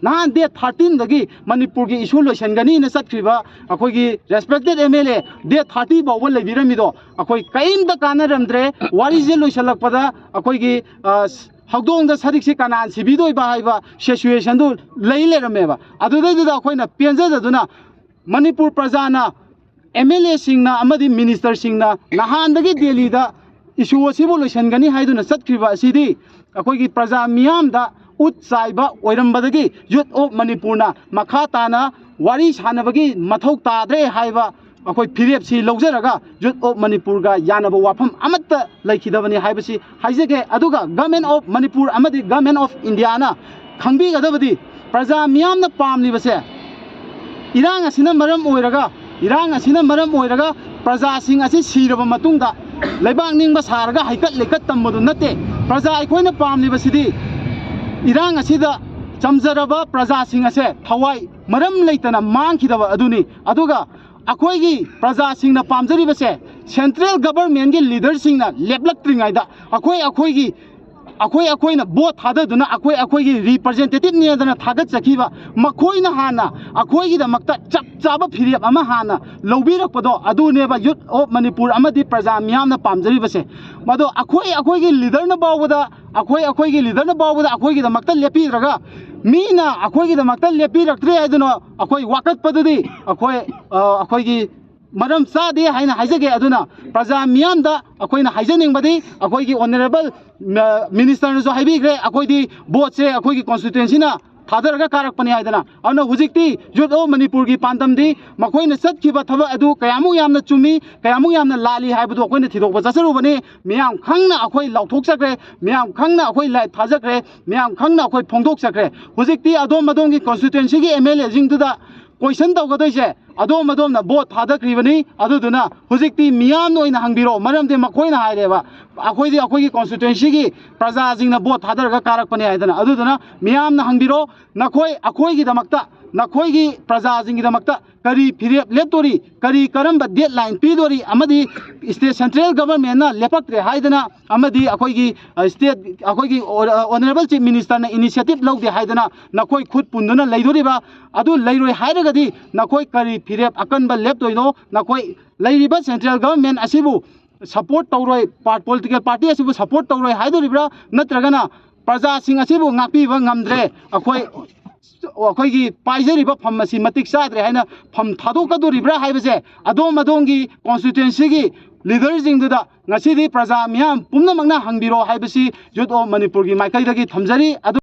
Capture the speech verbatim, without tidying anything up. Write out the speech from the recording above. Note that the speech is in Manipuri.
ꯅꯍꯥꯟ ꯗꯦꯠ ꯊꯥꯔꯇꯤꯟꯗꯒꯤ ꯃꯅꯤꯄꯨꯔꯒꯤ ꯏꯁꯨ ꯂꯣꯏꯁꯤꯟꯒꯅꯤꯅ ꯆꯠꯈ꯭ꯔꯤꯕ ꯑꯩꯈꯣꯏꯒꯤ respected M L A date thirty ꯐꯥꯎꯕ ꯂꯩꯕꯤꯔꯝꯃꯤꯗꯣ ꯑꯩꯈꯣꯏ ꯀꯔꯤꯝꯇ ꯀꯥꯟꯅꯔꯝꯗ꯭ꯔꯦ꯫ ꯋꯥꯔꯤꯁꯦ ꯂꯣꯏꯁꯤꯜꯂꯛꯄꯗ ꯑꯩꯈꯣꯏꯒꯤ, ꯑ, ꯍꯧꯗꯣꯡꯗ ꯁꯔꯤꯛꯁꯤ ꯀꯅꯥꯅ ꯁꯤꯕꯤꯗꯣꯏꯕ ꯍꯥꯏꯕ ꯁꯤꯆꯨꯋꯦꯁꯟꯗꯨ ꯂꯩ ꯂꯩꯔꯝꯃꯦꯕ꯫ ꯑꯗꯨꯗꯩꯗꯨꯗ ꯑꯩꯈꯣꯏꯅ ꯄꯦꯟꯖꯗꯗꯨꯅ ꯃꯅꯤꯄꯨꯔ ꯄ꯭ꯔꯖꯥꯅ ꯑꯦꯝ ꯑꯦꯜ ꯑꯦꯁꯤꯡꯅ ꯑꯃꯗꯤ ꯃꯤꯅꯤꯁꯇꯔꯁꯤꯡꯅ ꯅꯍꯥꯟꯗꯒꯤ ꯗꯦꯜꯂꯤꯗ ꯏꯁꯨ ꯑꯁꯤꯕꯨ ꯂꯣꯏꯁꯤꯟꯒꯅꯤ ꯍꯥꯏꯗꯨꯅ ꯆꯠꯈ꯭ꯔꯤꯕ ꯑꯁꯤꯗꯤ ꯑꯩꯈꯣꯏꯒꯤ ꯄ꯭ꯔꯖꯥ ꯃꯤꯌꯥꯝꯗ ꯎꯠ ꯆꯥꯏꯕ ꯑꯣꯏꯔꯝꯕꯗꯒꯤ ꯌꯨꯠ ꯑꯣꯐ ꯃꯅꯤꯄꯨꯔꯅ ꯃꯈꯥ ꯇꯥꯅ ꯋꯥꯔꯤ ꯁꯥꯟꯅꯕꯒꯤ ꯃꯊꯧ ꯇꯥꯗ꯭ꯔꯦ ꯍꯥꯏꯕ ꯑꯩꯈꯣꯏ ꯐꯤꯔꯦꯞꯁꯤ ꯂꯧꯖꯔꯒ ꯌꯨꯠ ꯑꯣꯐ ꯃꯅꯤꯄꯨꯔꯒ ꯌꯥꯅꯕ ꯋꯥꯐꯝ ꯑꯃꯠꯇ ꯂꯩꯈꯤꯗꯕꯅꯤ ꯍꯥꯏꯕꯁꯤ ꯍꯥꯏꯖꯒꯦ꯫ ꯑꯗꯨꯒ ꯒꯃꯦꯟ ꯑꯣꯐ ꯃꯅꯤꯄꯨꯔ ꯑꯃꯗꯤ ꯒꯃꯦꯟ ꯑꯣꯐ ꯏꯟꯗꯤꯌꯥꯅ ꯈꯪꯕꯤꯒꯗꯕꯗꯤ ꯄ꯭ꯔꯖꯥ ꯃꯤꯌꯥꯝꯅ ꯄꯥꯝꯂꯤꯕꯁꯦ ꯏꯔꯥꯡ ꯑꯁꯤꯅ ꯃꯔꯝ ꯑꯣꯏꯔꯒ, ꯏꯔꯥꯡ ꯑꯁꯤꯅ ꯃꯔꯝ ꯑꯣꯏꯔꯒ ꯄ꯭ꯔꯖꯥꯁꯤꯡ ꯑꯁꯤ ꯁꯤꯔꯕ ꯃꯇꯨꯡꯗ ꯂꯩꯕꯥꯛ ꯅꯤꯡꯕ ꯁꯥꯔꯒ ꯍꯩꯀꯠ ꯂꯩꯀꯠ ꯇꯝꯕꯗꯨ ꯅꯠꯇꯦ꯫ ꯄ꯭ꯔꯖꯥ ꯑꯩꯈꯣꯏꯅ ꯄꯥꯝꯂꯤꯕꯁꯤꯗꯤ ꯏꯔꯥꯡ ꯑꯁꯤꯗ ꯆꯝꯖꯔꯕ ꯄ꯭ꯔꯖꯥꯁꯤꯡ ꯑꯁꯦ ꯊꯋꯥꯏ ꯃꯔꯝ ꯂꯩꯇꯅ ꯃꯥꯡꯈꯤꯗꯕ ꯑꯗꯨꯅꯤ꯫ ꯑꯗꯨꯒ ꯑꯩꯈꯣꯏꯒꯤ ꯄ꯭ꯔꯖꯥꯁꯤꯡꯅ ꯄꯥꯝꯖꯔꯤꯕꯁꯦ ꯁꯦꯟꯇ꯭ꯔꯦꯜ ꯒꯚꯔꯟꯃꯦꯟꯒꯤ ꯂꯤꯗꯔꯁꯤꯡꯅ ꯂꯦꯞꯂꯛꯇ꯭ꯔꯤꯉꯩꯗ ꯑꯩꯈꯣꯏ ꯑꯩꯈꯣꯏꯒꯤ ꯑꯩꯈꯣꯏ ꯑꯩꯈꯣꯏꯅ ꯚꯣꯠ ꯊꯥꯗꯗꯨꯅ ꯑꯩꯈꯣꯏ ꯑꯩꯈꯣꯏꯒꯤ ꯔꯤꯄ꯭ꯔꯖꯦꯟꯇꯦꯇꯤꯚꯅꯦꯗꯅ ꯊꯥꯒꯠꯆꯈꯤꯕ ꯃꯈꯣꯏꯅ ꯍꯥꯟꯅ ꯑꯩꯈꯣꯏꯒꯤꯗꯃꯛꯇ ꯆꯞ ꯆꯥꯕ ꯐꯤꯔꯦꯞ ꯑꯃ ꯍꯥꯟꯅ ꯂꯧꯕꯤꯔꯛꯄꯗꯣ ꯑꯗꯨꯅꯦꯕ ꯌꯨꯠ ꯑꯣꯐ ꯃꯅꯤꯄꯨꯔ ꯑꯃꯗꯤ ꯄ꯭ꯔꯖꯥ ꯃꯤꯌꯥꯝꯅ ꯄꯥꯝꯖꯔꯤꯕꯁꯦ꯫ ꯃꯗꯣ ꯑꯩꯈꯣꯏ ꯑꯩꯈꯣꯏꯒꯤ ꯂꯤꯗꯔꯅ ꯐꯥꯎꯕꯗ, ꯑꯩꯈꯣꯏ ꯑꯩꯈꯣꯏꯒꯤ ꯂꯤꯗꯔꯅ ꯐꯥꯎꯕꯗ ꯑꯩꯈꯣꯏꯒꯤꯗꯃꯛꯇ ꯂꯦꯞꯄꯤꯗ꯭ꯔꯒ ꯃꯤꯅ ꯑꯩꯈꯣꯏꯒꯤꯗꯃꯛꯇ ꯂꯦꯞꯄꯤꯔꯛꯇ꯭ꯔꯦ ꯍꯥꯏꯗꯨꯅ ꯑꯩꯈꯣꯏ ꯋꯥꯀꯠꯄꯗꯨꯗꯤ ꯑꯩꯈꯣꯏ, ꯑ, ꯑꯩꯈꯣꯏꯒꯤ ꯃꯔꯝ ꯆꯥꯗꯦ ꯍꯥꯏꯅ ꯍꯥꯏꯖꯒꯦ꯫ ꯑꯗꯨꯅ ꯄ꯭ꯔꯖꯥ ꯃꯤꯌꯥꯝꯗ ꯑꯩꯈꯣꯏꯅ ꯍꯥꯏꯖꯅꯤꯡꯕꯗꯤ ꯑꯩꯈꯣꯏꯒꯤ ꯑꯣꯅꯔꯦꯕꯜ ꯃꯤꯅꯤꯁꯇꯔꯅꯁꯨ ꯍꯥꯏꯕꯤꯈ꯭ꯔꯦ, ꯑꯩꯈꯣꯏꯗꯤ ꯚꯣꯠꯁꯦ ꯑꯩꯈꯣꯏꯒꯤ ꯀꯣꯟꯁꯇꯤꯇ꯭ꯋꯦꯟꯁꯤꯅ ꯊꯥꯗꯔꯒ ꯀꯥꯔꯛꯄꯅꯤ ꯍꯥꯏꯗꯅ꯫ ꯑꯗꯨꯅ ꯍꯧꯖꯤꯛꯇꯤ ꯌꯨꯠ ꯑꯣꯐ ꯃꯅꯤꯄꯨꯔꯒꯤ ꯄꯥꯟꯗꯝꯗꯤ ꯃꯈꯣꯏꯅ ꯆꯠꯈꯤꯕ ꯊꯕꯛ ꯑꯗꯨ ꯀꯌꯥꯃꯨꯛ ꯌꯥꯝꯅ ꯆꯨꯝꯃꯤ, ꯀꯌꯥꯃꯨꯛ ꯌꯥꯝꯅ ꯂꯥꯜꯂꯤ ꯍꯥꯏꯕꯗꯨ ꯑꯩꯈꯣꯏꯅ ꯊꯤꯗꯣꯛꯄ ꯆꯠꯆꯔꯨꯕꯅꯤ꯫ ꯃꯤꯌꯥꯝ ꯈꯪꯅ ꯑꯩꯈꯣꯏ ꯂꯥꯎꯊꯣꯛꯆꯈ꯭ꯔꯦ, ꯃꯤꯌꯥꯝ ꯈꯪꯅ ꯑꯩꯈꯣꯏ ꯂꯥꯏꯞ ꯊꯥꯖꯈ꯭ꯔꯦ, ꯃꯤꯌꯥꯝ ꯈꯪꯅ ꯑꯩꯈꯣꯏ ꯐꯣꯡꯗꯣꯛꯆꯈ꯭ꯔꯦ꯫ ꯍꯧꯖꯤꯛꯇꯤ ꯑꯗꯣꯝ ꯑꯗꯣꯝꯒꯤ ꯀꯣꯟꯁꯇꯤꯇ꯭ꯋꯦꯟꯁꯤꯒꯤ ꯑꯦꯝ ꯑꯦꯜ ꯑꯦꯁꯤꯡꯗꯨꯗ ꯀꯣꯏꯁꯟ ꯇꯧꯒꯗꯣꯏꯁꯦ ꯑꯗꯣꯝ ꯑꯗꯣꯝꯅ ꯚꯣꯠ ꯊꯥꯗꯈ꯭ꯔꯤꯕꯅꯤ꯫ ꯑꯗꯨꯗꯨꯅ ꯍꯧꯖꯤꯛꯇꯤ ꯃꯤꯌꯥꯝꯅ ꯑꯣꯏꯅ ꯍꯪꯕꯤꯔꯣ, ꯃꯔꯝꯗꯤ ꯃꯈꯣꯏꯅ ꯍꯥꯏꯔꯦꯕ, ꯑꯩꯈꯣꯏꯗꯤ ꯑꯩꯈꯣꯏꯒꯤ ꯀꯣꯟꯁꯇꯤꯇ꯭ꯋꯦꯟꯁꯤꯒꯤ ꯄ꯭ꯔꯖꯥꯁꯤꯡꯅ ꯚꯣꯠ ꯊꯥꯗꯔꯒ ꯀꯥꯔꯛꯄꯅꯤ ꯍꯥꯏꯗꯅ꯫ ꯑꯗꯨꯗꯨꯅ ꯃꯤꯌꯥꯝꯅ ꯍꯪꯕꯤꯔꯣ, ꯅꯈꯣꯏ ꯑꯩꯈꯣꯏꯒꯤꯗꯃꯛꯇ ꯅꯈꯣꯏꯒꯤ ꯄ꯭ꯔꯖꯥꯁꯤꯡꯒꯤꯗꯃꯛꯇ ꯀꯔꯤ ꯐꯤꯔꯦꯞ ꯂꯦꯞꯇꯣꯔꯤ, ꯀꯔꯤ, ꯀꯔꯝꯕ deadline ꯄꯤꯗꯣꯔꯤ, ꯑꯃꯗꯤ state central governmentꯅ ꯂꯦꯞꯄꯛꯇ꯭ꯔꯦ ꯍꯥꯏꯗꯅ, ꯑꯃꯗꯤ ꯑꯩꯈꯣꯏꯒꯤ state, ꯑꯩꯈꯣꯏꯒꯤ honourable chief ministerꯅ initiative ꯂꯧꯗꯦ ꯍꯥꯏꯗꯅ ꯅꯈꯣꯏ ꯈꯨꯠ ꯄꯨꯟꯗꯨꯅ ꯂꯩꯗꯣꯔꯤꯕ? ꯑꯗꯨ ꯂꯩꯔꯣꯏ ꯍꯥꯏꯔꯒꯗꯤ ꯅꯈꯣꯏ ꯀꯔꯤ ꯐꯤꯔꯦꯞ ꯑꯀꯟꯕ ꯂꯦꯞꯇꯣꯏꯅꯣ? ꯅꯈꯣꯏ ꯂꯩꯔꯤꯕ central government ꯑꯁꯤꯕꯨ support ꯇꯧꯔꯣꯏ, political party ꯑꯁꯤꯕꯨ support ꯇꯧꯔꯣꯏ ꯍꯥꯏꯗꯣꯔꯤꯕ꯭ꯔꯥ? ꯅꯠꯇ꯭ꯔꯒꯅ ꯄ꯭ꯔꯖꯥꯁꯤꯡ ꯑꯁꯤꯕꯨ ꯉꯥꯛꯄꯤꯕ ꯉꯝꯗ꯭ꯔꯦ, ꯑꯩꯈꯣꯏ, ꯑꯩꯈꯣꯏꯒꯤ ꯄꯥꯏꯖꯔꯤꯕ ꯐꯝ ꯑꯁꯤ ꯃꯇꯤꯛ ꯆꯥꯗ꯭ꯔꯦ ꯍꯥꯏꯅ ꯐꯝ ꯊꯥꯗꯣꯛꯀꯗꯣꯔꯤꯕ꯭ꯔꯥ ꯍꯥꯏꯕꯁꯦ ꯑꯗꯣꯝ ꯑꯗꯣꯝꯒꯤ constituencyꯒꯤ leaderꯁꯤꯡꯗꯨꯗ ꯉꯁꯤꯗꯤ ꯄ꯭ꯔꯖꯥ ꯃꯤꯌꯥꯝ ꯄꯨꯝꯅꯃꯛꯅ ꯍꯪꯕꯤꯔꯣ ꯍꯥꯏꯕꯁꯤ Youth of ꯃꯅꯤꯄꯨꯔꯒꯤ ꯃꯥꯏꯀꯩꯗꯒꯤ ꯊꯝꯖꯔꯤ꯫ ꯑꯗꯨ